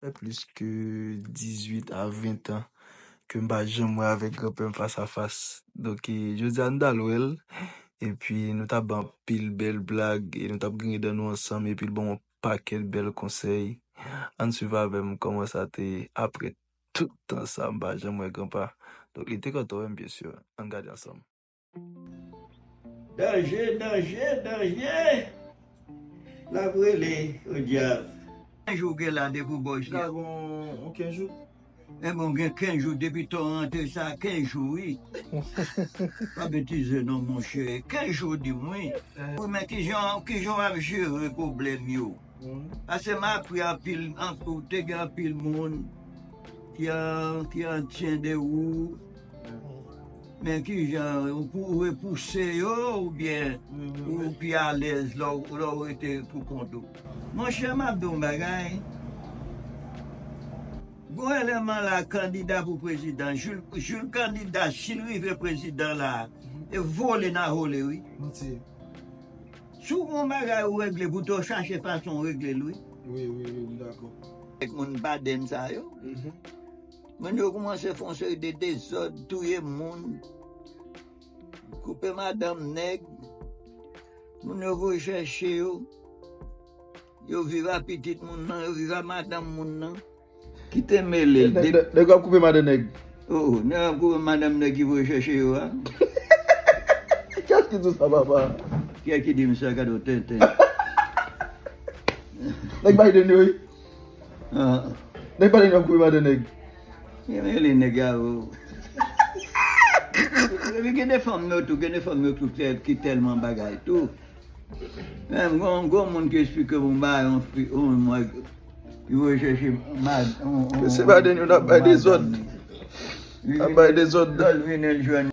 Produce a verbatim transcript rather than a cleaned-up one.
Fè plis ke dizuit a ven tan ke m pa janm wè avèk granpè m fas a fas. Donk, e, jodi a nou t al wè l, epi nou t ap bay anpil bèl blag, e nou t ap griyen dan nou ansanm, epi l ban m yon pakèt bèl konsèy. Ann swiv avè m kòman sa te ye apre tout tan sa m pa janm wè granpa. Donk, li te kontan wè m, byen si. Ann gade ansanm. Danje, danje, danje! L ap rele, o dyab. Kenz jou w gen la depi w bò isi a? La gon, on kenz jou. Enben, w gen kenz jou depi tan w rantre sa, kenz jou, wi. Pa betize non, monchè. Kenz jou, di m, wi. Eh. Wi, men kijan, kijan w ap jere pwoblèm yo? Paske m apri anpil, anpil, te gen anpil moun ki an, ki an tyen de ou. Men kijan, ou pou, ou repouse yo oubyen ou pi alèz lè w, lè w rete pou kont ou? Monchè, m ap di w yon bagay. Gwo eleman la, kandida pou prezidan. Jules, Jules kandida, si l rive prezidan la, e vole n a vole, wi. Manti. Si w gen yon bagay ou regle, pou w chache fason w regle l, wi. Wi, wi, wi, m dakò. Avèk moun badèn sa yo. Mhm. Moun yo kòmanse fè yon seri de dezòd, touye moun, koupe madanm nèg. Moun yo voye chèche yo. Yo viv a pitit moun nan, yo viv a madanm moun nan. Ki te mele l? Nèg, nèg, nèg ap koupe madan nèg. Oh, nèg ap koupe madanm nèg ki voye chèche yo a. Kiyès ki di w sa, papa? Kiyès ki di m sa, gade w tenten? Nèg Biden yo, wi. Ah. Nèg Biden yo ap koupe madan nèg. Gen mele nèg a, oh. Epi gen de fanm yo tou, gen de fanm yo tou ki tèlman bagay tou. Menm gon, gon moun ki esplike m yon bagay, yon fi, yon mwen, ki voye chèche mad, yon, yon, Mesye Biden yo, n ap bay dezòd. N ap bay dezòd. Lè l vini, l jwenn